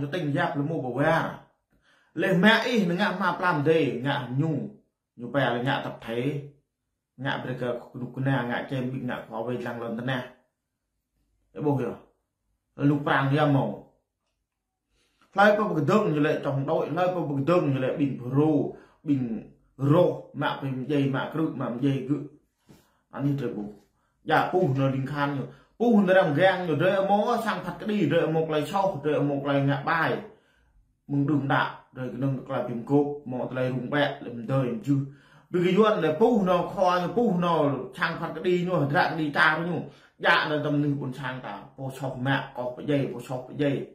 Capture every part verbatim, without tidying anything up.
ñu tĭng yap lĕ mơ̆ ƀu war. Lĕ mă ih nă ngă hma plam dê, ngă ñu. Ñu pia lĕ ngă tập thể. Ngă brơi kơ kơnuk kơna, ngă čem ƀing ngă khua wai lăng lŏn tơnah. Ih ƀuh yơh. Lŭk prang yơh mơ̆. Hlơi pô pơkơdơ̆ng ñu lĕ chống đối, hlơi pô pơkơdơ̆ng ñu lĕ ƀing phrô, ƀing rŏh, mă pơm djai, mă krư̆, mă djai gơ̆. Anai drơi ƀuh. Djă puh nao ling khan ñu. Puh nao răm gang ñu, drơi amô sang phat kơđi, drơi amô klai soh, drơi amô klai ngă ƀai. Mơ̆ng đưm đă, drơi kơnơ̆ng klai pim gôp, mơ̆ klai rŭng ƀĕ, lĕ mơdơi mơjưh. Ƀing kơ Yuan lĕ puh nao khua ñu, puh nao sang phat kơđi ñu, hơdră kơđi čar ñu. Djă nao tơm mơnuih ƀôn sang ta, pô soh mă, koh pơdjai, pô soh pơdjai.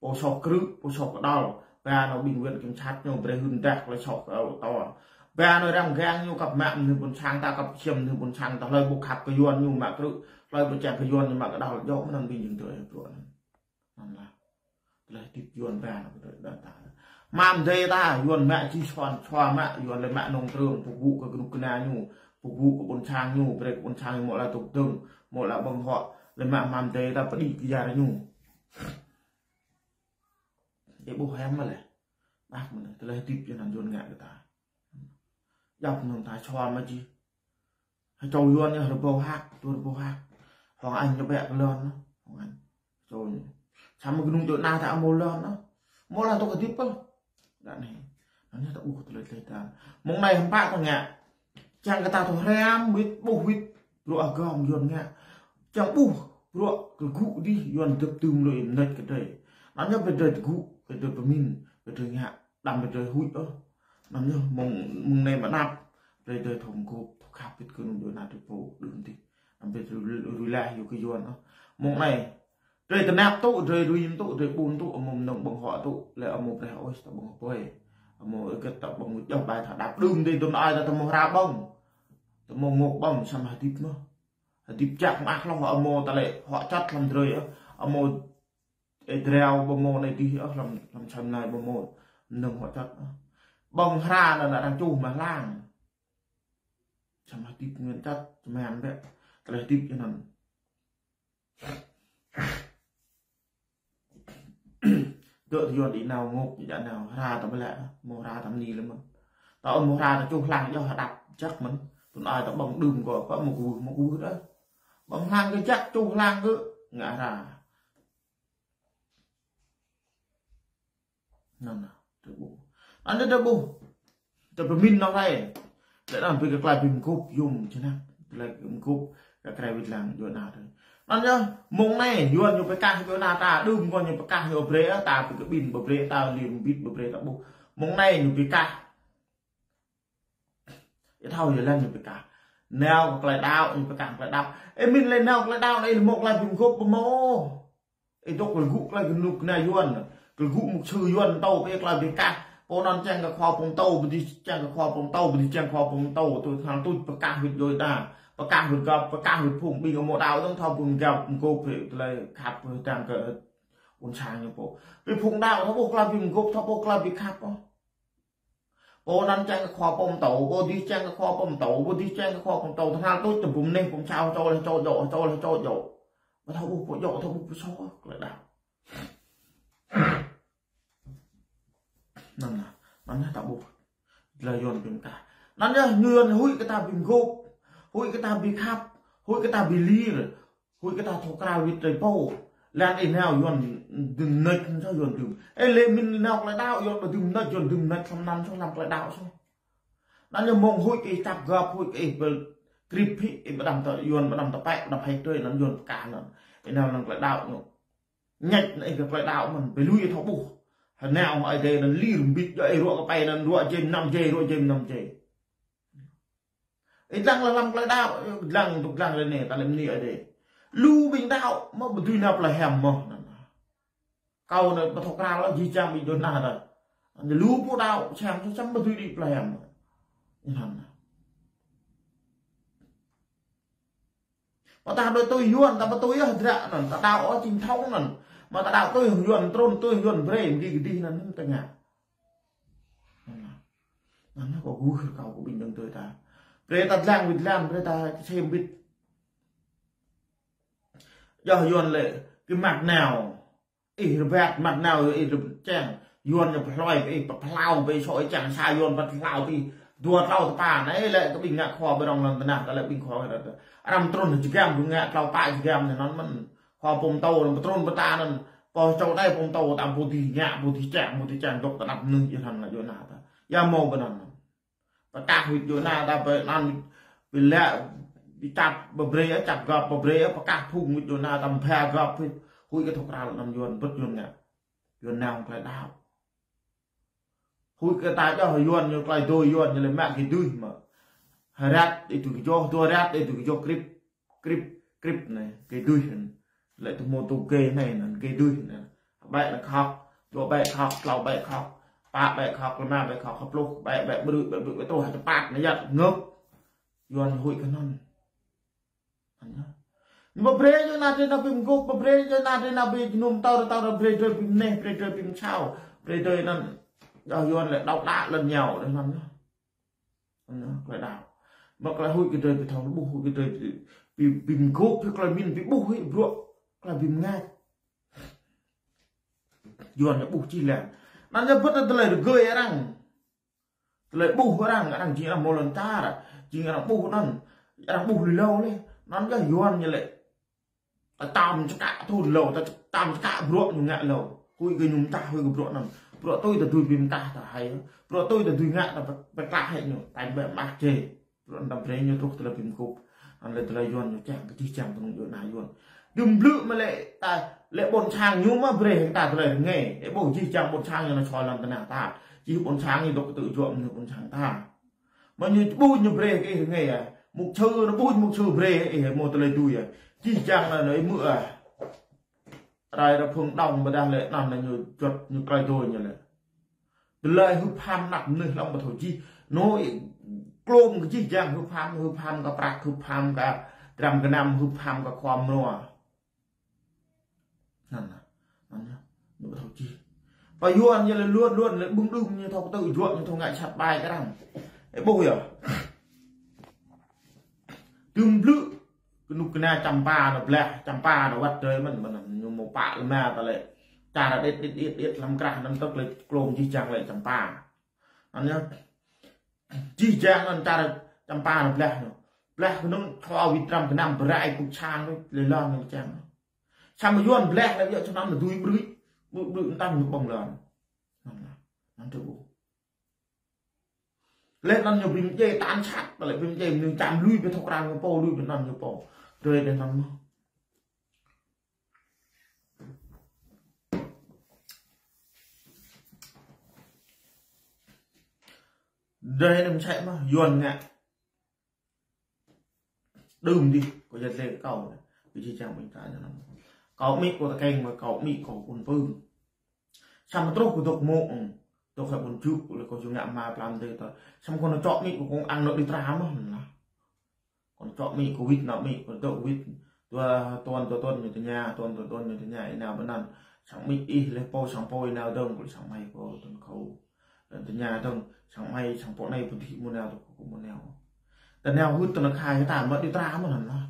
Pô soh krư̆, pô soh kơdŏl. Ba nao ƀing viện kiểm sát ñu brơi hưn dah klai soh kơ to. Ba nao răm gang ñu kăp mă mơnuih ƀôn sang ta, kăp čiêm mơnuih ƀôn sang ta, hlơi ƀu khăp kơ Yuan ñu mă krư̆, hlơi ƀu čang kơ Yuan ñu mă kơdŏl, djơ̆ mơ̆n anŭn ƀing jing tui hơdră anŭn. Anŭn lah. Tơlơi hơdip Yuan ba nao kơ tơlơi đa ta. Mă mơdơi ta, Yuan mă čih soan, soa mă, Yuan lĕ mă nông trường, phục vụ kơ kơnuk kơna ñu, phục vụ kơ ƀôn sang ñu, brơi kơ ƀôn sang ñu mơ̆ lăi tŭk dơ̆ng, mơ̆ lăi ƀơ̆ng huă, lĕ mă mă mơdơi ta pơđĭ kơ yar ñu. Ih ƀuh hiam mơ̆ lĕ. Ƀah mơ̆n lĕ, tơlơi hơdip jơnăn Yuan ngă kơ ta. Djŏp mơ̆ng ta čua mă čih. Hơčâo Yuan yơh rơbâo hăk, dua rơbâo hăk. Hŏng Anh ñu ƀĕ kơ lŏn, hŏng Anh. Čô ñu. Samơ̆ kơnung dŏ na ta amâo lŏn. Mơ̆ lŏn tŏk hơdip pơl. Đa anai. Anai ta ƀuh tơlơi tơlơi ta. Mơ̆ng anai hơmpă ta ngă. Čang kơ ta thâo hriăm wĭt, ƀuh wĭt, bruă agŏng Yuan ngă. Čang ƀuh bruă kơ gŭ dih Yuan dŏp tŭm lui mơneč kơ drơi. Anŭn yơh brơi drơi gŭ, brơi drơi pơmĭn, brơi drơi ngă, đăm brơi drơi huĭ ôh. Anŭn yơh mơ̆ng, mơ̆ng anai mơnăp, brơi drơi thâo mơgôp, thâo khăp wĭt kơ nŭn djuai ania drơi pô đưm dih. Đăm brơi drơi rui laih yua kơ Yuan ôh. Mơ̆ng anai, drơi tơnap tŭ, drơi rui mơ̆n tŭ, drơi ƀun tŭ, amâo mơnơ̆ng ƀơ̆ng huă tŭ, lĕ amâo brơi ôh ta ƀơ̆ng hơpơi. Amâo ih gĕt ta ƀơ̆ng wĭt djŏ ƀai tha đăp đưm dih tŭ anai ta tơ mơ̆ hra ƀơ̆ng. Tơ mơ̆ ngŏk ƀơ̆ng samơ̆ hơdip mơ̆n. Hơdip čăk mă hloh amâo ta lĕ huă čăt hlăm drơi ôh. Amâo ih dreo ƀu mơ̆n anai dih ôh hlăm, hlăm čăm anai ƀu mơ̆n. Mơnơ̆ng huă čăt ôh. Ƀơ̆ng hra anŭn arăng čuh mă hlang. Samơ̆ hơdip ngăn čăt, čơmam ƀĕ. Tơlơi hơdip jơnăn. Dŏ tơ Yuan đĭ nao ngŏk, djă nao hra ta mơ̆ lĕ, mơ̆ hra ta mơni lĕ mơ̆n. Ta ôh mơ̆ hra ta čuh hlang djŏ hơđăp jăk mơ̆n. Tŭ anai ta ƀơ̆ng đưm kơ, kơ mơ̆ kơwưh, mơ̆ kơwưh đah. Ƀơ̆ng hlang kơ jăk, čuh hlang kơ, ngă hra. Anŭn lah, drơi ƀuh. Anŭn drơi ƀuh. Drơi pơmĭn anŭn rai. Drơi anŭn ƀing kơ klai ƀing mơgôp yôm čơnăk. Klai ƀing mơgôp kơ klai wĭt lăng djuai ania drơi. Anŭn yơh, mơ̆ng anai, Yuan ñu pơkah djuai ania ta, đưm kơ ñu pơkah ñu brơi, ta ƀing kơ ƀing ƀu brơi, ta liêm bit ƀu brơi ta ƀuh. Mơ̆ng anai ñu pơkah. Ih thâo yơh lăng ñu pơkah. Nao kơ klai đaŏ, ñu pơkah klai đaŏ. Ih mĭn lĕ nao klai đaŏ anai lĕ mơ̆ klai ƀing mơgôp ƀu mơ̆n. Ih dŏ kơ gŭ klai kơnuk kơna Yuan. Kơ gŭ mŭk sư Yuan tâo pơ klai ƀing kah. Pô anŭn čang kơ khua pơtâo, pơ dih čang kơ khua pơtâo, pơ dih čang khua pơtâo. Tui tơhnal tuč pơkah wĭt djuai ania. Pơkah wĭt găp, pơkah wĭt phung ƀing amâo đaŏ dơ̆ng thâo phung găp mơgôp pơ tơlơi khăp pơdang kơ ƀôn sang ñu pô. Pơ phung đaŏ thâo ƀuh klai ƀing mơgôp, thâo ƀuh klai ƀing khăp ôh. Pô anŭn čang kơ khua pơtâo, pô dih čang kơ khua pơtâo, pô dih čang kơ khua pơtâo. Tơhnal tuč tơpŭm neh pơm čao čô leh čô djŏ, čô leh čô djŏ. Ƀu thâo ƀuh pô djŏ, thâo ƀuh pô soh, klai đaŏ. Anŭn lah, anŭn lah ta ƀuh. Tơlơi Yuan ƀing kah. Anŭn yơh ñu Yuan huĭ kơ ta ƀing mơgôp, huĭ kơ ta ƀing khăp, huĭ kơ ta ƀing lir. Huĭ kơ ta thâo krao wĭt drơi pô. Lăng ih nao Yuan đưm mơneč soh Yuan đưm. Ê lĕ mĭn nao klai đaŏ Yuan ƀu đưm mơneč, Yuan đưm mơneč hlăm anăn soh hlăm klai đaŏ soh. Anŭn yơh mơ̆ng huĭ kơ ih čăp găp, huĭ kơ ih pơkrip hĭ, ih ƀu đăm tơ Yuan, ƀu đăm tơ pĕ, ƀu đăm hĕ tui anŭn Yuan pơkah anŭn. Ih nao lăng klai đaŏ ñu. Ñĕč anŭn ih kơ klai đaŏ mơ̆n, ƀu lui ih thâo ƀuh. Hơnao hơmâo Ơi Adai anŭn lir mbĭt djŏ ih ruă kơ pĕ anŭn ruă jĕm năm jĕ, ruă jĕm năm jĕ. Ih dlăng lăm klai đaŏ, dlăng tŭk dlăng lĕ anai, ta lĕ mơni Ơi Adai. Lu ƀing đaŏ, mơ̆ ƀu dưi nao plơi hiam mơ̆n. Kâo anai ƀu thâo krao lĕ jih jang ƀing dŏ na ta. Lu pô đaŏ, čang čang ƀu dưi đĭ plơi hiam mơ̆n. Anŭn. Mơ̆ ta đaŏ tui Yuan, ta ƀu tui yơh hơdră anŭn, ta đaŏ ôh čing thâo anŭn. Mơ̆ ta đaŏ tui Yuan, trŭn tui Yuan brơi, mơ̆ng gih gih anŭn, anŭn ta ngă. Anŭn, anŭn kâo gŭ kâo kơ ƀing dơ̆ng tui ta. Brơi ta dlăng wĭt lăng, brơi ta kơsem wĭt. Yơh Yuan lĕ, kơ măk nao. Ih rơbat măt nao, ih rơbat čang. Yuan ñu pơhloi, ih pơhlao, ih soi čang sa Yuan pơhlao, ih dua tlâo tơpă. Anai lĕ kơ ƀing ngă khua ƀơi rŏng lŏn tơnah, ta lĕ ƀing khua kơ ta. Arăng trŭn jơgam, ƀing ngă tlâo pă jơgam anai anŭn mơ̆n. Khua pơm tâo, anŭn pơtrŭn pơta anŭn. Pô čô anai pơm tâo, tam pô dih ngă, pô dih čang, pô dih čang, dŏ tơnap mơnuih jơhan ngă Yuan ta. Ya mâo ƀơi anŭn. Pơkah huĭ Yôna ta ƀơi anŭn, ƀơi lĕ, ƀơi čăp ƀơi brơi, čăp gŏp ƀơi brơi, pơkah phung huĭ Yôna ta ƀă gŏp huĭ, huĭ kơ thâo krăn anŭn Yuan, bưt Yuan ngă. Yuan nao tơlơi đaŏ. Huĭ kơ ta djơ̆ Yuan ñu tơlơi dui Yuan ñu lĕ mă kơ dui mơ̆. Hơrat itu kơ djơ̆, dua rat itu kơ djơ̆ krip. Krip, krip anai, kơ dui anŭn. Lĕ tơ mơ̆ tŭ kơ anai anŭn, kơ dui anŭn. Ƀĕ anŭn khŏk, dua ƀĕ khŏk, tlâo ƀĕ khŏk, pă ƀĕ khŏk, rơma ƀĕ khŏk, hơpluh ƀĕ, ƀĕ ƀrư̆, ƀĕ ƀrư̆, ƀĕ truh, hơčơpăt, anai yăt, ngŏk. Yuan huĭ kơ anŭn. Anŭn. Ñu ƀu brơi ñu anai tơ anai ƀing mơguah, ƀu brơi ñu anai tơ anai ƀing jơnum tơl, tơl brơi brơi ƀing mơneh, brơi brơi ƀing mơsao, brơi brơi anŭn. Djơ̆ Yuan lĕ đaŏ đaŏ lŏn ñu, đaŏ anŭn. Anŭn, tơlơi đaŏ. Mă tơlơi huĭ kơ drơi ƀu thâo ƀuh, huĭ kơ drơi ƀu, ƀu, ƀu mơguah, ƀu tơlơi min, ƀu ƀuh, huĭ bruă, tơlơi ƀu mơngač. Yuan ñu ƀuh čih lĕ. Anŭn ñu bưt tơlơi rơgơi arăng. Tơlơi ƀuh arăng, arăng jing arăng mơ̆ lŏn čar, jing arăng ƀuh anŭn, arăng ƀuh lui hlâo lĕ. Anŭn yơh Yuan ñu lĕ. Ta tam čơkă thun hlâo, ta tam čơkă bruă ñu ngă hlâo. Huĭ kơ ñu mơtah, huĭ kơ bruă anŭn. Bruă tui ta dui ƀu mơtah ta hai. Bruă tui ta dui ngă ta pơklah hai ñu. Ta ƀĕ mă čê. Bruă anŭn ta brơi ñu truh tơlơi ƀu mơguah. Anŭn lĕ tơlơi Yuan ñu čang, kơ jih jang tơnung Yuan anai Yuan. Đưm blư̆ mă lĕ ta, lĕ ƀôn sang ñu mă brơi ta tơlơi rơngai. Ê ƀuh jih jang ƀôn sang ñu anai soi lŏn tơnah ta. Jih ƀôn sang ñu dŏ kơ tŭ juă mơnuih ƀôn sang ta. Mă ñu ƀuh ñu brơi kơ ih rơngai ah. Mục sư ñu ƀuh mục sư brơi ih mơ̆ tơlơi dui ah. Jih jang anŭn ih mơ̆ ah. Rai ra phung đŏng ƀôdah lĕ anŭn ñu juăt ñu tơlơi dui ñu lĕ. Tơlơi hưp ham anăp mơnuih lŏng ƀu thâo jih. Anŭn klôm kơ jih jang hưp ham, hưp ham kơ prăk, hưp ham kơ dram gơnam, hưp ham kơ khua mơnua. Anŭn, anŭn, ñu ƀu thâo jih. Pơ Yuan ñu lĕ luôn luôn lĕ ƀơ̆ng đưm ñu thâo kơ tŭ juă ñu thâo ngă sat ƀai kơ arăng. Ê ƀuh yơh. Đưm blư̆. Kơnuk kơna Čăm Pa anŭn blah, Čăm Pa anŭn wăt drơi mơ̆n, mơ̆n ñu mơ̆ pă lơma ta lĕ. Čar điêt, điêt, điêt, điêt, lăm krah anŭn tơl lĕ klôm jih jang lĕ Čăm Pa. Anŭn ñu, jih jang anŭn čar Čăm Pa anŭn blah ñu. Blah kơnung thua wĭt dram gơnam bơrai kŭk sang lĕ lŏn ñu čang. Samơ̆ Yuan blah lĕ yơh čơnăm lĕ dui ƀrư̆, ƀrư̆, ƀrư̆ anŭn ñu ƀơ̆ng lŏn. Anŭn, anŭn tơ ƀuh. Lĕ anŭn ñu ƀing djai tăn sat, lĕ ƀing djai ñu čăm lui ƀu thâo krăn ñu pô, lui ƀu anŭn ñu pô. Drơi đe anŭn mơ̆. Drơi anŭn mơsĕ mơ̆, Yuan ngă. Đưm dih, kâo yăt lĕ kâo, ƀu jih jang ƀing ta ñu anŭn. Kâo amĭ kâo tơkeng mơ̆ kâo amĭ kâo ƀun pưng. Samơ̆ truh kơ dŏ mơ̆, dŏ hai ƀun jŭ, kâo lĕ kâo jŭ ngă ma plam dih tơ. Samơ̆ kâo anŭn čŏk amĭ kâo kông ang anŭn đi tra mơ̆n lah. Kâo anŭn čŏk amĭ kâo wĭt anŭn amĭ kâo dŏ wĭt. Dua tuan, dua tuan ñu tơña, tuan, dua tuan ñu tơña, ih nao ƀơi anŭn. Sang amĭ ih lĕ pô, sang pô ih nao dơ̆ng, kâo lĕ sang amai kâo tuan kâo. Tơña dơ̆ng, sang amai, sang pô anai pơdih mơ̆ nao, tơ kâo mơ̆ nao. Tơ nao hưt tơ nao khai kơ ta mă đi tra mơ̆n anŭn lah.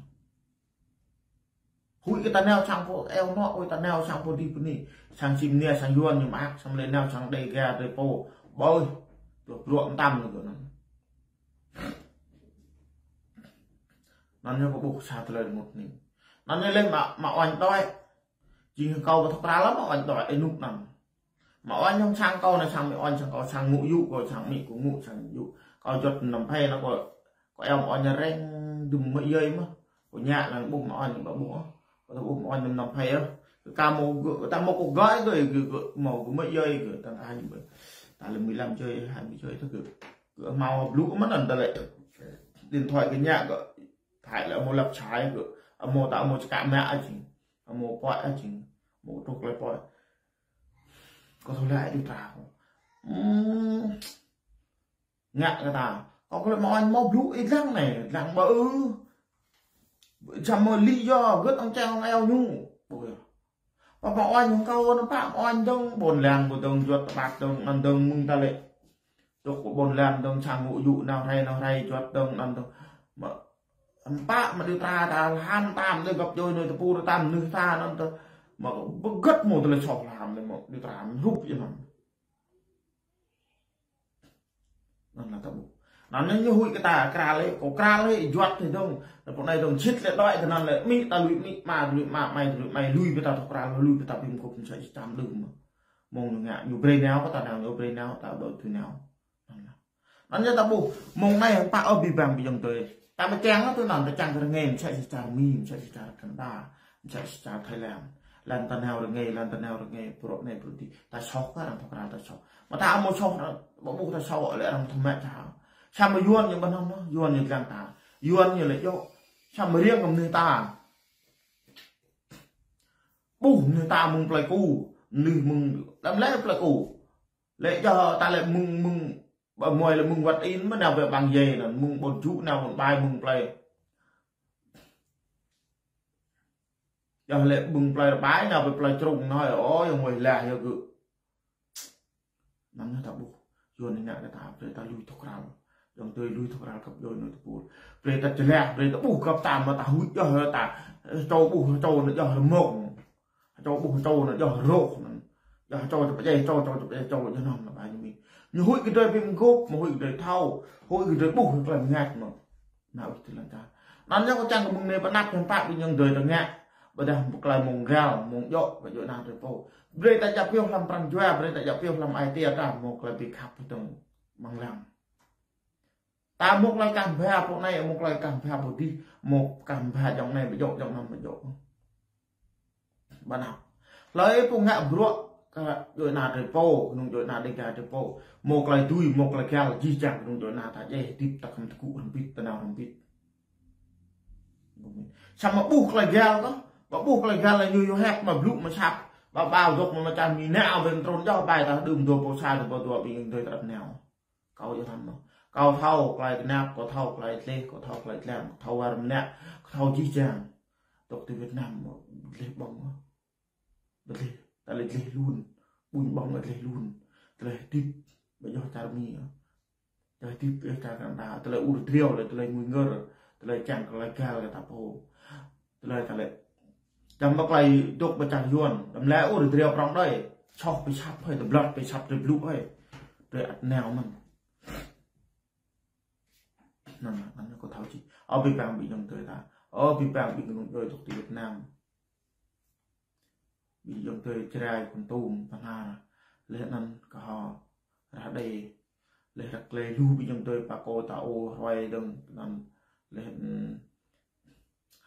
Huĭ kơ ta nao sang pô eo mơ̆, huĭ ta nao sang pô dih pơ anai. Sang Sim Nia, sang Yuan ñu mă ak, samơ̆ lĕ nao sang Đêga, drơi pô. Ƀơi, bruă, bruă mơtam ñu kơ anŭn. Anŭn ñu kơ ƀuh sa tơlơi rơngot anai. Anŭn ñu lĕ mă, mă oanh đuaĭ. Jing kâo ƀu thâo krăn lăm mă oanh đuaĭ, ê nuk anŭn. Mă oanh hăng sang kâo anai, sang amĭ oanh, sang kâo, sang ngŏ yŭ kâo, sang amĭ kâo ngŏ, sang yŭ. Kâo juăt mơnam phê anŭn kâo, kâo eo mă oanh reng, đưm mơyơi mơ̆. Kâo ñă anŭn ƀuh mă oanh ƀu ƀuh. Kâo ƀuh mă oanh mơnam phê ah. Kơ ka mơ̆ gơ̆, ta mơ̆ kâo gơi gơi, gơ̆, gơ̆ mơ̆ gơ̆ mơyơi gơ̆, ta hai mơ̆. Ta lơ mơ̆ lăm jơi, hai mơ̆ jơi ta gơ̆. Gơ̆ mâo blŭ mơ̆n anŭn ta lĕ. Điện thoại gơ̆ ñă gơ̆. Thái lĕ mơ̆ lăp sai gơ̆. Mơ̆ ta mơ̆ čơkă mă ah jing. Mơ̆ pơ̆ ah jing. Mơ̆ truh lĕ pơ̆. Kâo thâo lĕ đi tra kâo. Ưm. Ngă kơ ta. Kâo kơ lĕ mă oanh mâo blŭ ih dlăng anai, dlăng ƀơ ư. Čăm mơ̆ lĭ yơh, gơ̆t ong čang ong eo ñu. Ƀuh yơh. Pă mă oanh hăng kâo anŭn pă mă oanh dơ̆ng, ƀôn lan kâo dơ̆ng, juăt tơpăt dơ̆ng, anŭn dơ̆ng mơ̆ng ta lĕ. Dŏ kơ ƀôn lan dơ̆ng, sang ngŏ yŭ nao rai, nao rai, juăt dơ̆ng, anŭn dơ̆ng. Mă Pă mă đi tra ta lăm tam tơ găp djuai anai tơpul tam mơnuih ta anŭn tơ. Mă kơ bơgăt mơ̆ tơlơi soh lăm lĕ mơ̆, đĭ tram rup yơh anŭn. Anŭn lĕ ta ƀuh. Anŭn ñu huĭ kơ ta kral lĕ, kâo kral lĕ, juăt lĕ dơ̆ng. Lĕ pô anai dơ̆ng sĭt lĕ đuaĭ tơnăn lĕ, amĭ ta lui amĭ, ama ta lui ama, amai ta lui amai, lui lui lui ta thâo kral, lui lui ta ƀing gŏp mơsĕ si čăm đưm. Mơ̆ng ñu ngă, ñu brơi nao kơ ta nao, ñu brơi nao, ta đuaĭ tui nao. Anŭn lĕ. Anŭn yơh ta ƀuh, mơ̆ng anai hăng pă ôh abih bang ƀing ayŏng adơi. Ta ƀu čang ôh tui anŭn, ta čang kơ rơngai, mơsĕ si čar Mi, mơsĕ si čar Canada, mơsĕ si čar Thái Lan. Lăng ta nao rơngai, lăng ta nao rơngai, bruă anai bruă adih. Ta soh kơ arăng thâo kral ta soh. Mă ta ƀu soh, ƀu ƀuh ta soh, lĕ arăng thâo mă ta. Samơ̆ Yuan ñu ƀu anŭn ôh, Yuan ñu lăng ta. Yuan ñu lĕ djơ̆. Samơ̆ riêng kơ mơnuih ta. Ƀuh mơnuih ta mơ̆ng Pleiku, mơnuih mơ̆ng, đăm lĕ Pleiku. Lĕ djơ̆ ta lĕ mơ̆ng, mơ̆ng, ƀă mơi lĕ mơ̆ng Wat In, mơ̆ nao ƀơi Ƀăng Yê anŭn, mơ̆ng Ƀôn Jŭ nao Ƀôn Bai, mơ̆ng plei. Djơ̆ lĕ mơ̆ng plei Ƀai nao ƀơi plei Črung anŭn, ơ, yơh mơi lah yơh gơ̆. Anŭn yơh ta ƀuh, Yuan ñu ngă kơ ta, brơi ta lui thâo kral. Ayŏng adơi lui thâo kral găp djuai anŭn tơpul. Brơi ta čơlah, brơi ta ƀuh găp ta mă ta huĭ djơ̆ ta, čô ƀuh čô anŭn djơ̆ rơmông. Čô ƀuh čô anŭn djơ̆ rŏh anŭn. Djơ̆ čô čơpơdjai čô, čô čơpơdjai čô, djơ̆ anŭn lĕ ƀai ñu mĭn. Ñu huĭ kơ drơi ƀing gŏp, mơ̆ huĭ kơ drơi thâo, huĭ kơ drơi ƀuh tơlơi mơngăt mơ̆. Nao ih tơlơi ta. Anŭn yơh kâo čang kơ mơ̆ng anai pơanăp hăng pă ƀing ayŏng adơi ta ngă. Ƀôdah mơ̆ng tơlơi mông găl, mông djŏ, kơ djŏ anŭn drơi pô. Brơi ta djă̱ pioh lăm pran jua, brơi ta djă̱ pioh lăm ai tiê ta, mơ̆ng tơlơi ƀing khăp tơ̆ng mơ̆ng lăng. Ta mơ̆ng tơlơi kah ba pô anai, mơ̆ng tơlơi kah ba pô adih, mơ̆ng kah ba ayŏng anai ƀu djŏ, ayŏng anŭn ƀu djŏ. Ƀu anăp. Hlơi pô ngă bruă kơ djuai ană drơi pô, kơnung djuai ană Đêga drơi pô. Mơ̆ng tơlơi tui, mơ̆ng tơlơi găl, jih jang kơnung djuai ană ta djai hơdip ta khŏm tơgŭ hrŏm bĭt, ta nao hrŏm bĭt. Samơ̆ ƀuh tơlơi găl kơ, ƀu ƀuh tơlơi găl lĕ ñu yua hĕp mă blŭ mă sap, ƀă ƀao dŏ mă mơčan mi nao ƀing trŭn djơ̆ ƀai ta đưm dua pô sa, dua pô dua ƀing dơi ta ăt nao. Kâo yơh tăm mơ̆. Kâo thâo tơlơi kơnap, kâo thâo tơlơi dleh, kâo thâo tơlơi dlăng, kâo thâo war mơnă, kâo thâo jih jang. Dŏ ti Việt Nam mơ̆ dleh ƀơ̆ng mơ̆. Dleh, tơlơi dleh lun. Ƀuñ ƀơ̆ng dleh lun. Tơlơi hơdip, ƀu djơ̆ čar Mi. Tơlơi hơdip, ƀu djơ̆ čar Canada. Tơlơi ur driâo, tơlơi ngui ngơr, tơlơi čang, tơlơi găl kơ ta pô. Tơlơi ta lĕ. Čăm ƀă tơlơi dŏ ƀơi čar Yuan. Đăm lĕ ur driâo prŏng đơi. Soh ƀu sap hơi, tơblŏt ƀu sap tơblŭ hơi. Tơlơi ăt nao mơ̆n. Anŭn, anŭn kâo thâo čih. Ơ abih bang ƀing ayŏng adơi ta. Ơ abih bang ƀing kơnung djuai dŏ ti Việt Nam. Ƀing ayŏng adơi Jrai, Kon Tum, Bahnar. Leh anŭn kơ hŏ Rah Đê. Leh Rah Klê lu ƀing ayŏng adơi Pako, Tao, Hruai dơ̆ng anŭn. Leh, ưm,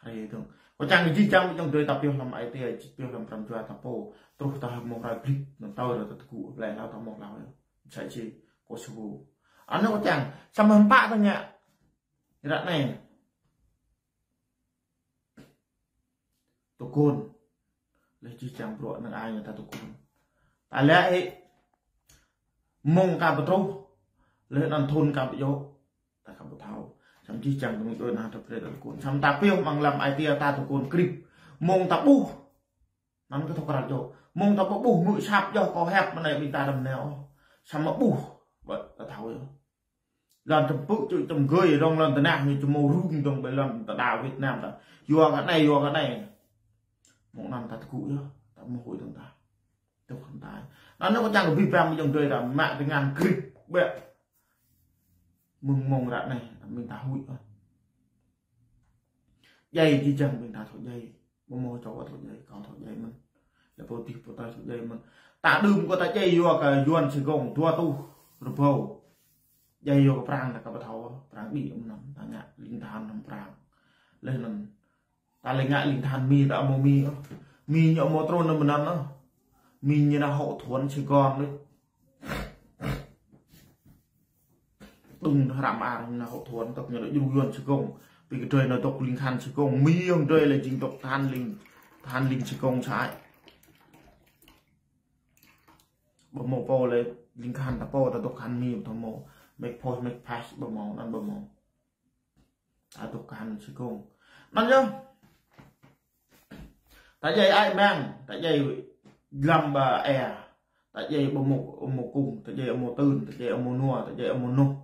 Hrơi dơ̆ng. Kâo čang kơ jih jang ƀing ayŏng adơi ta pioh lăm ai tiê, pioh lăm pran jua ta pô. Truh ta hơmâo hrơi blik, anŭn tơl ta tơgŭ, ƀlĕ hlâo ta hơmâo hlâo yơh. Mơsĕ si Kosovo. Anŭn kâo čang, samơ̆ hăng pă ta ngă. Ră anai. Tơkŭn. Leh jih jang bruă năng ai ñu ta tơkŭn. Ta lĕ ih. Mơ̆ng ka pơtruh. Leh anŭn thun ka pơjŏ. Ta ka ƀu thâo. Samơ̆ jih jang kơnung djuai ană ta brơi ta tơkŭn. Samơ̆ ta pioh amăng lăm ai tiê ta tơkŭn krip. Mơ̆ng ta ƀuh. Anŭn kơ thâo kral djơ̆. Mơ̆ng ta ƀu ƀuh mư̆ sap djơ̆ kơ hĕp mơ̆ anai ƀing ta đăm nao. Samơ̆ ƀuh. Ƀă ta thâo yơh. Lŏn tơpŭ čư̆ tơm gơi rŏng lŏn tơnah ñu čơmâo rŭng dơ̆ng ƀơi lŏn tơda Việt Nam ta. Yua kơ anai, yua kơ anai. Mơ̆ng anŭn ta tơgŭ yơh. Ta mơ̆ huĭ dơ̆ng ta. Tŭ khŏm ta. Anŭn kâo čang kơ abih bang ƀing ayŏng adơi ta mă tơngan krip ƀĕ. Mơ̆ng mơ̆ng ră anai, ƀing ta huĭ ôh. Djai jih jang ƀing ta thâo djai. Ƀu hmâo čô thâo djai, kâo thâo djai mơ̆n. Lĕ pô adih pô tơi thâo djai mơ̆n. Ta đưm kơ ta djai yua kơ Yuan Sài Gòn dua rơtuh rơbâo. Djai yua kơ Prang ta ka ƀu thâo, Prang đĭ mơ̆n, ta ngă ling tơhan hăng Prang. Leh anŭn. Ta lĕ ngă ling tơhan Mi ta hmâo Mi ôh. Mi ñu hmâo trŭn anŭn mơ̆n anŭn ôh. Mi ñu nao hậu thuẫn Sài Gòn đôč. Đung hrăm ar ñu nao hậu thuẫn tŏk ñu đôč djru Yuan Sài Gòn. Ƀing kơ drơi nao dŏ ling tơhan Sài Gòn. Mi yơh drơi lĕ jing dŏ tơhan ling, tơhan ling Sài Gòn sai. Ƀu hmâo pô lĕ ling tơhan ta pô ta dŏ tơhan Mi ƀu hmâo. Mĕk phôih, mĕk phas ƀu hmâo, anŭn ƀu hmâo. Ta dŏ tơhan Sài Gòn. Anŭn yơh. Ta djai ai mang, ta djai lăm ƀă ea. Ta djai ƀu hmâo, hmâo kung, ta djai hmâo tưn, ta djai hmâo nua, ta djai hmâo noh.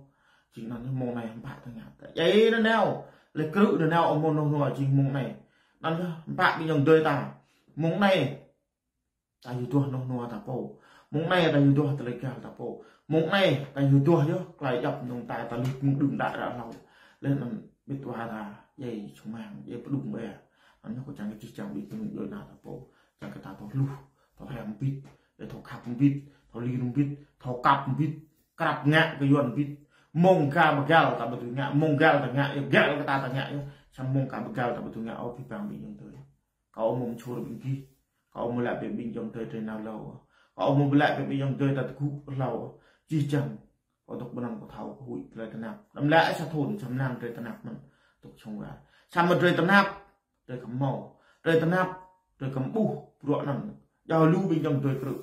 Jing anŭn yơh mơ̆ng anai hơmpă ta ngă. Ta djai nanao, lĕ krư̆ nanao hmâo noh nua jing mơ̆ng anai. Anŭn yơh hơmpă ƀing ayŏng adơi ta. Mơ̆ng anai, Ta yua duah nong nua ta pô. Mông anai ta yua duah tơlơi gal ta pô. Mông anai ta yua duah yơh, tơlơi djŏp nong ta, ta lui mơ̆ng đưm đă ră hlâo. Lĕ anŭn ƀĭt wa ta, djai čơmang, djai pơđŭng ƀĕ. Anŭn yơh kâo čang kơ čih čang ƀĭt kơ nong djuai ana ta pô. Čang kơ ta thâo hluh, thâo hrăm ƀĭt, lĕ thâo khăp ƀĭt, thâo lir ƀĭt, thâo kăp ƀĭt. Krăp ngă kơ Yuan ƀĭt. Mông ka ƀu gal ta ƀu dưi ngă, mông gal ta ngă, yơh gal kơ ta ta ngă, yơh. Samơ̆ mông ka ƀu gal ta ƀu dưi ngă, ơ, ƀĭt ƀang ƀĭt yŏng tơi. Kâo mơ̆ mơčhur ƀing gih, kâo mơ̆ lăi ƀing yŏng tơi drơi nao hlâo. Kâo mơ̆ lăi ƀing yŏng tơi ta tơgŭ hlâo. Čih čang, kâo dŏ ƀơ̆ng kâo thâo kơ huĭ tơlơi tơnap. Đăm lăi sa thŭn, sa mlan drơi tơnap mơ̆n, dŏ čong wa. Samơ̆ drơi tơnap, drơi kăm hmâo. Drơi tơnap, drơi kăm ƀuh, bruă anŭn. Yua lu ƀing yŏng tơi krư̆.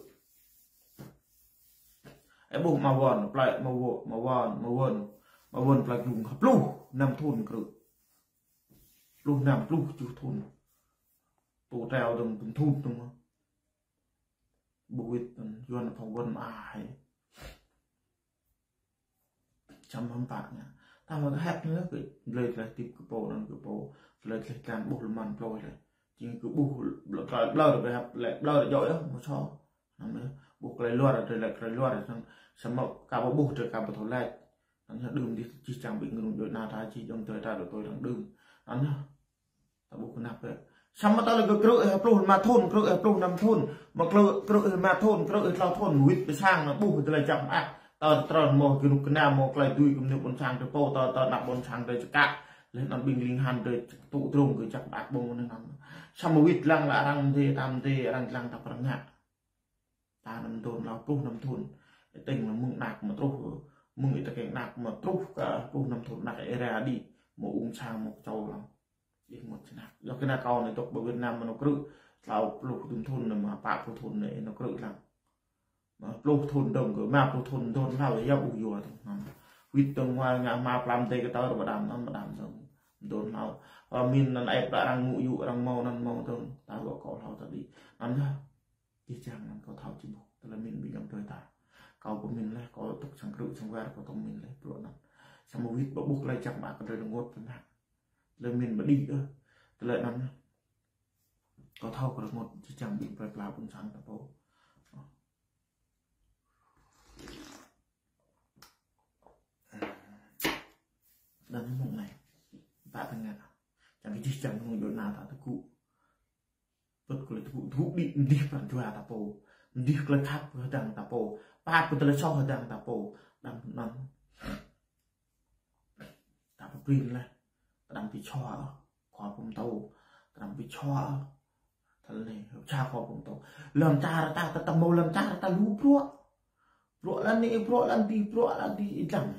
Ơ ƀuh mă wơn, plơi mă wơn, mă wơn, mă wơn. Mă wơn plơi Glung, pluh năm thŭn krư̆. Pluh năm, pluh tơjuh thŭn. Tŭ treo dơ̆ng, dơ̆ng thŭn dơ̆ng mơ̆. Ƀu wĭt anŭn, Yuan phŏng wơn mă ai. Čăm hăm pă ngă. Ta mă kơ hĕp anŭn lĕ, kơ blơi tơlơi tip kơ pô anŭn kơ pô, tơlơi tơlơi kan ƀuh lơman plơi lĕ. Jing kơ ƀuh blơi, blơi, blơi, blơi, blơi, blơi, djŏ yơh, mơ̆ sô. Anŭn yơh, ƀuh tơlơi luar, tơlơi, tơlơi luar, anŭn samơ̆ ka ƀu ƀuh, tơlơi ka ƀu thâo laĭ. Anŭn yơh, đưm dih čih čang ƀĭt kơ nong djuai ana ta, čih yŏng tơi ta dŏ tui lăng đưm. Anŭn yơh. Ta ƀuh kơnăp yơh. Samơ̆ ta lĕ kơ krư̆ ih pluh lima thŭn, krư̆ ih pluh năm thŭn. Mă krư̆, krư̆ ih lima thŭn, krư̆ ih klâo thŭn, wĭt pơ sang anŭn ƀuh tơlơi čang mơak. Ta trơn mơ̆ kơnuk kơna mơ̆ tơlơi dưi kơ mơnuih ƀôn sang drơi pô, ta, ta ană ƀôn sang drơi čơkă. Lĕ anŭn ƀing ling han drơi tŭ drông kơ čang mơak ƀơ̆ng anŭn. Samơ̆ wĭt lăng lă arăng mơdê, ta mơdê, arăng lăng ta pơrơngă. Ta anăm dŏ hlâo pluh năm thŭn. Ơ, tơ̆ng mơ̆ng anak mơ̆ truh, mơ̆ng ih tơkeng anak mơ̆ truh kơ pluh năm thŭn anak ih ra đĭ, mơ̆ ung sang mơ̆ kơčâo lăng. Ih mơ̆ čơnăk. Yua kơ ană kâo anai dŏ ƀơi Việt Nam mơ̆ nao krư̆, hlâo pluh dŭm thŭn anai mơ̆ pă pluh thŭn anai ih nao krư̆ lăng. Mơ̆ pluh thŭn dơ̆ng kơ, mă pluh thŭn dŏ hlâo yap ƀu yua dơ̆ng. Wĭt dơ̆ng wa ngă mă plam dei kơ tơl rơbah đam anŭn, rơbah đam dơ̆ng. Dŏ hlâo. Wa min anŭn ai pla arăng ngŭ yŭ, arăng hmâo anŭn hmâo dơ̆ng. Ta wa kâo hlâo ta đĭ. Anŭn yơh. Čih čang anŭn kâo thâo či ƀuh, tơlơi min ƀing yŏng tơi ta. Kâo pơmin leh, kâo dŏ sang krư̆ sang war, kâo dŏ min leh, bruă anŭn. Samơ̆ wĭt ƀu ƀuh tơlơi čang mă kơ tơlơi rơngot tơnap. Tơlơi min ƀu đĭ ôh. Tơlơi anŭn. Kâo thâo kơ rơngot, čih čang ƀĭt plơi pla ƀôn sang ta pô. Đăm mông anai. Pă tơngă. Čang kơ čih čang nong djuai ana ta tơgŭ. Pơ̆t kơ tơlơi tơgŭ, tơgŭ đĭ mơdih pran jua ta pô. Mơdih tơlơi khăp hơdăng ta pô. Pap kơ tơlơi soh hơdăng ta pô. Đăm anŭn. Ta pơprin leh. Ta đăm pi čua. Khua pơm tâo. Ta đăm pi čua. Tơlơi anai. Ča khua pơm tâo. Lŏn čar ta, ta, ta hmâo lŏn čar ta lu bruă. Bruă lŏn anai, bruă lŏn dih, bruă lŏn dih, ih lăng.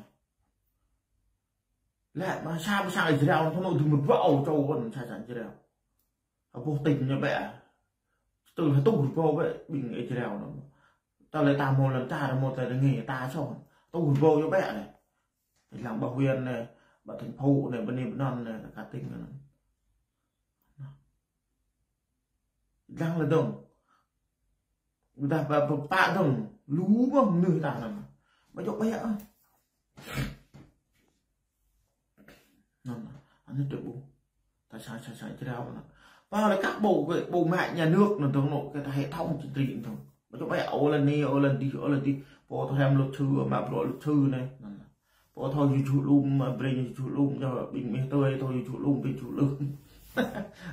Lĕ mă sa, mă sa Israel, thâo nao dŭm mơ̆ bruă ôh, čô ôn sa, sa Israel. Hơbôh tĭng ñu bĕ. Tơl hơtuh rơbâo bĕ, ƀing Israel anŭn. Tơlơi ta hmâo lŏn čar, hmâo tơlơi rơngai, ta soh. Hơtuh rơbâo ñu bĕ lĕ. Lăng ƀă huyện anai, ƀă thành phố anai, ƀă anai, ƀă anŭn anai, ta ka tĭng anŭn. Lăng lĕ dơ̆ng. Ƀôdah pă, pă, pă dơ̆ng. Lu mơ̆ mơnuih ta anŭn. Ƀu djơ̆ ƀĕ ôh. Anŭn, anŭn tơ ƀu. Ta sang, sang, sang Israel anŭn. Pă lĕ các bộ, cái bộ máy nhà nước anŭn dơ̆ng anŭn, cái ta hệ thống chính trị anŭn dơ̆ng. Ƀu djơ̆ ƀĕ ôh lŏn anai, ôh lŏn dih, ôh lŏn dih. Pô thâo hrăm luật sư, mă bruă luật sư anai. Anŭn. Pô thâo yua čuh lum, brơi ñu čuh lum, ñu ƀing meh tơi thâo yua čuh lum, brơi čuh lum.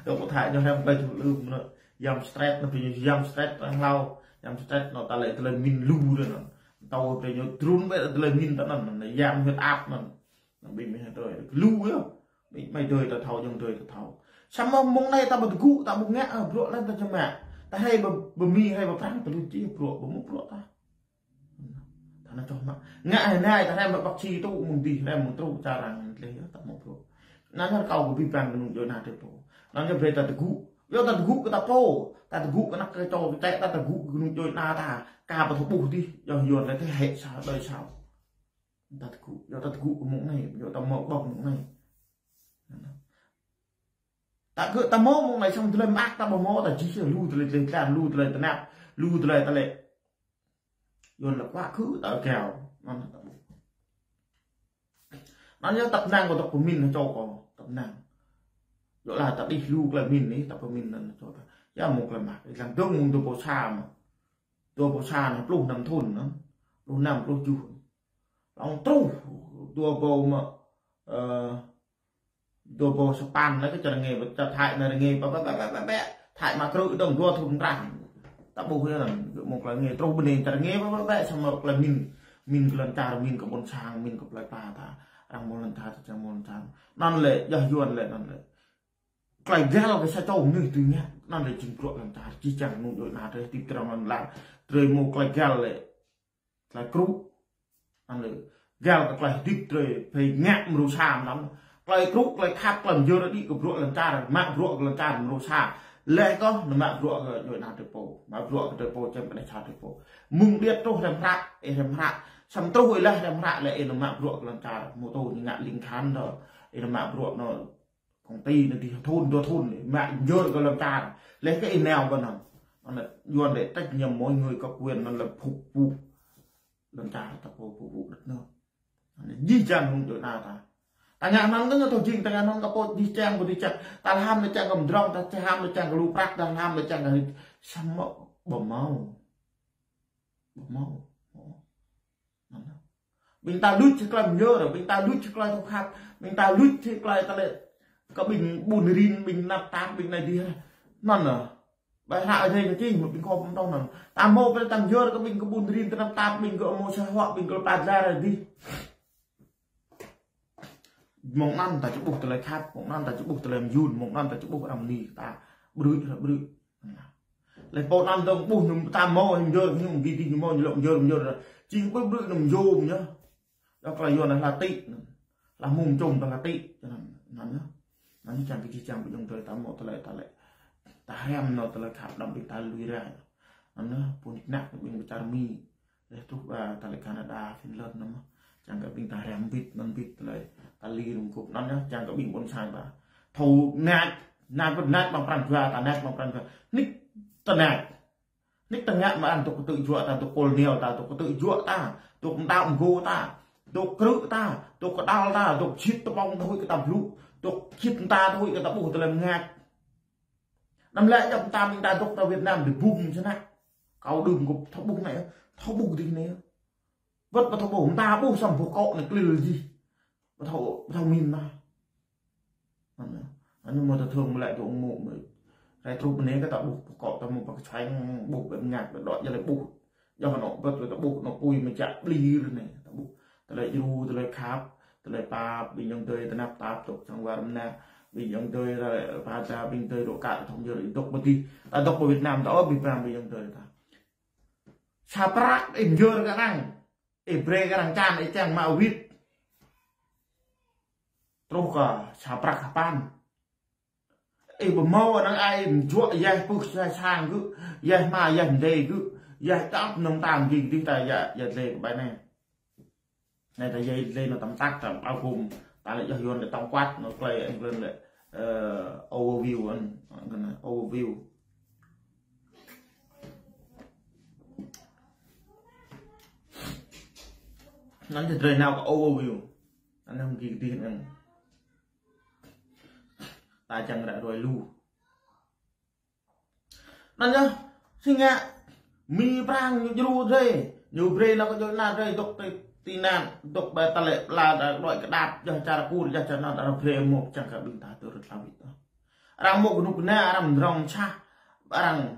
Dŏ pô thâo ñu hrăm brơi čuh lum, anŭn. Yăm stress, anŭn brơi ñu yăm stress arăng hlâo. Yăm stress anŭn ta lĕ tơlơi min lu anŭn. Tâo brơi ñu trŭn ƀĕ tơlơi min ta anŭn, anŭn yăm huyết áp anŭn. Anŭn ƀing meh tơi. Lu yơh. Ƀing meh tơi ta thâo, yŏng tơi ta thâo. Samơ̆ mông anai ta ƀu tơgŭ, ta ƀu ngă, ơ, bruă lŏn ta čơmă. Ta hrơi ƀơ, ƀơ Mi, hrơi ƀơ Prang, ta lu či bruă, ƀu hmâo bruă ta. Ta anăm čoh mă. Ngă hơnai nai, ta hrăm mă bác sĩ tŭ mơ̆ng dih, hrăm mơ̆ng truh čar arăng tleh yơh, ta hmâo bruă. Anŭn yơh kâo kơ ƀĭt ƀang kơ nong djuai ana ta pô. Anŭn yơh brơi ta tơgŭ. Yua ta tơgŭ kơ ta pô. Ta tơgŭ kơ ană kơ čô kơ čĕ, ta tơgŭ kơ nong djuai ana ta. Ka ƀu thâo ƀuh dih, yua yua ta thế hệ sau, đời sau. Ta tơgŭ, yua ta tơgŭ kơ mông anai, yua ta hmâo ƀơ̆ng mông anai. Ta kơ ta hmâo mông anai samơ̆ tơlơi mơak ta ƀu hmâo, ta čih lu tơlơi tơlơi tlan, lu tơlơi tơnap, lu tơlơi tơlơi. Yuan lĕ pă kơ ta gao. Anŭn ta ƀuh. Anŭn yơh tăp năng kâo tăp pơmin hơčô kâo, tăp năng. Yua lĕ ta đih lu tơlơi min anai, tăp pơmin anŭn hơčô ta. Ya mông klăm mă, lăng dơ̆ng mông dua rơbâo sa mă. Dua rơbâo sa anai pluh năm thŭn anŭn. Pluh năm, pluh tơjuh. Lăng truh dua rơbâo mă, ơ, dua rơbâo sapăn anai kơ čar rơngiă, čar Thái anai rơngiă, bă, bă, bă. Thái mă krư̆ dơ̆ng dua thŭn trăng. Ta ƀuh yơh anŭn, mông klăm rơngiă, truh bơnai čar rơngiă, bă, bă, bă, samơ̆ klăm min, min kơ lŏn čar, min kơ ƀôn sang, min kơ plơi pla ta. Arăng mơ̆ lŏn čar, ta čang mơ̆ lŏn čar. Anŭn lĕ, yơh Yuan lĕ, anŭn lĕ. Tơlơi găl kơ sa čô mơnuih tui ngă, anŭn lĕ jing bruă lŏn čar, či čang mơ̆ng djŏp anai tơlơi hơdip tơdrong lŏn lar, tơlơi mơ̆ tơlơi găl lĕ, tơlơi krŭ, anŭn lĕ găl kơ tơlơi hơdip tơlơi pơ̆ ngă mơ̆ng rơsa mơnam, tơlơi krŭ, tơlơi khăp, tơlơi mơyơr đĭ kơ bruă lŏn čar, mă bruă kơ lŏn čar mơ̆ng rơsa, lĕ kơ nao mă bruă kơ djŏp anai tơlơi pô, mă bruă kơ tơlơi pô, čem kơ anai sa tơlơi pô, mơ̆ng điĕt truh rem hră, ih rem hră, samơ̆ truh ih laih rem hră lĕ ih nao mă bruă kơ lŏn čar, mơ̆ tơl ñu ngă ling khan dŏ, ih nao mă bruă nao công ty anai dih thŭn dua thŭn, mă mơyơr kơ lŏn čar. Lĕ kơ ih nao ƀơi anŭn. Anŭn Yuan lĕ trách nhiệm mỗi người có quyền anŭn lĕ phục vụ lŏn čar ta pô, phục vụ đất nước. Anŭn jih jang mơ̆ng djŏp anai ta. Ta ngă anŭn kơ ñu tơl jing, ta ngă anŭn kơ pô jih jang, pô jih jang. Ta lăm lĕ čang kơ mơdrŏng, ta lăm lĕ čang kơ lu prăk, ta lăm lĕ čang kơ samơ̆ ƀu hmâo. Ƀu hmâo. Anŭn. Ƀing ta luč tơlơi mơyơr, ƀing ta luč tơlơi thâo khăp, ƀing ta luč tơlơi tơlơi kơ ƀing ƀun rin, ƀing tơnap tap, ƀing anai dih. Anŭn. Ƀai hră Ơi Adai kơ čih, mơ̆ ƀing khŏm tong anŭn. Ta hmâo pơlei ta mơyơr kơ ƀing kơ ƀun rin, tơnap tap, ƀing kơ hmâo sa huă, ƀing kơ pơdlar dih. Mông anŭn ta či ƀuh tơlơi khăp, mông anŭn ta či ƀuh tơlơi mơyun, mông anŭn ta či ƀuh arăng mơni ta ƀrư̆, ƀrư̆. Lĕ pô anŭn dơ̆ng ƀuh ñu ta hmâo hăng mơyơr ñu, ƀing dih ñu hmâo ñu lŏ mơyơr, mơyơr. Jing ƀrư̆, ƀrư̆ ñu mơyơr ñu. Yua kơ Yuan anai hla tĭ. Hla mum čum ta hla tĭ. Anŭn, anŭn yơh. Anŭn čang kơ jih jang ƀing ayŏng adơi ta hmâo tơlơi ta lĕ. Ta hrăm nao tơlơi khăp đăm ƀing ta lui rai. Anŭn yơh, pô nik nak ƀing pơ čar Mi. Lĕ truh ƀơi tơlơi Canada, Finland anŭn mơ̆. Čang kơ ƀing ta hrăm bit, anŭn bit tơlơi. Ta lui rơngkup anŭn yơh, čang kơ ƀing ƀôn sang ta. Thâo nač, nač ƀu nač ƀăng pran jua, ta nač ƀăng pran jua. Nik ta nač. Nik ta ngă mơ̆ anŭn dŏ kơtư̆ juă ta, dŏ kôl niel ta, dŏ kơtư̆ juă ta, dŏ mơdao mơgô ta, dŏ krư̆ ta, dŏ kơđăl ta, dŏ čit tơƀông ta huĭ kơ ta blŭ, dŏ čit ta ta huĭ kơ ta ƀuh tơlơi mơngač. Anăm lĕ djŏp ta ƀing ta dŏ ta Việt Nam dih bum sơnă. Kâo đưm kơ thâo ƀuh anai, thâo ƀuh dih anai. Wơ̆t ƀu thâo ƀuh, ta ƀuh samơ̆ ƀuh kŏ anai klil dih. Ƀu thâo, ƀu thâo min ta. Anŭn, anŭn mơ̆ ta thơ̆ng mơ̆ lĕ dŏ mơ̆ mơ̆. Rai truh bơnai kơ ta ƀuh, ƀuh kŏ ta mơ̆ ƀă kơčueng, ƀuh ƀĕ mơngač ƀĕ dŏ jơlơi ƀuh. Yua anŭn ƀĕ ta ƀuh anŭn apui mơ̆ čă blir anai. Ta ƀuh tơlơi djru, tơlơi khăp, tơlơi pap, ƀing ayŏng adơi tơnap tap, dŏ sang war mơnă, ƀing ayŏng adơi tơlơi pơda, ƀing adơi dŏ kă thŏng yơr dŏ pơdih. Ta dŏ pơ Việt Nam ta ôh, ƀing prăm ƀing ayŏng adơi ta. Sa prăk ih mơyơr kơ arăng. Ih brơi kơ arăng čan, ih čang mă wĭt. Truh kơ sa prăk sapăn. Ih ƀu hmâo anŭn ai mơjuă yah pưh yah sang gơ̆, yah hma yah mdê gơ̆, yah čăp nong tam ging dih ta ya, ya dlê kơ ƀai anai. Anai ta ya dlê anŭn tăm tăk, ta ao gum, ta lĕ yơh Yuan lĕ tổng quát, anŭn tơlơi England lĕ, ơ, overview, anŭn, anŭn overview. Anŭn tơdơi nao kơ overview. Anŭn hăng gih dih anŭn. Ta čang ră ruai lu. Anŭn yơh, si ngă, Mi prăng ñu djru drơi, ñu brơi nao kơ djŏ anai drơi, dŏ tơ ti anŭn, dŏ ƀơi tơlơi pla đa đuaĭ kơdăp, yơh čar Kur, yơh čar anŭn, arăng brơi mơ̆ čang kơ ƀing ta tơl rơtlao wĭt. Arăng mơ̆ kơnuk kơna, arăng mơdrŏng čah, arăng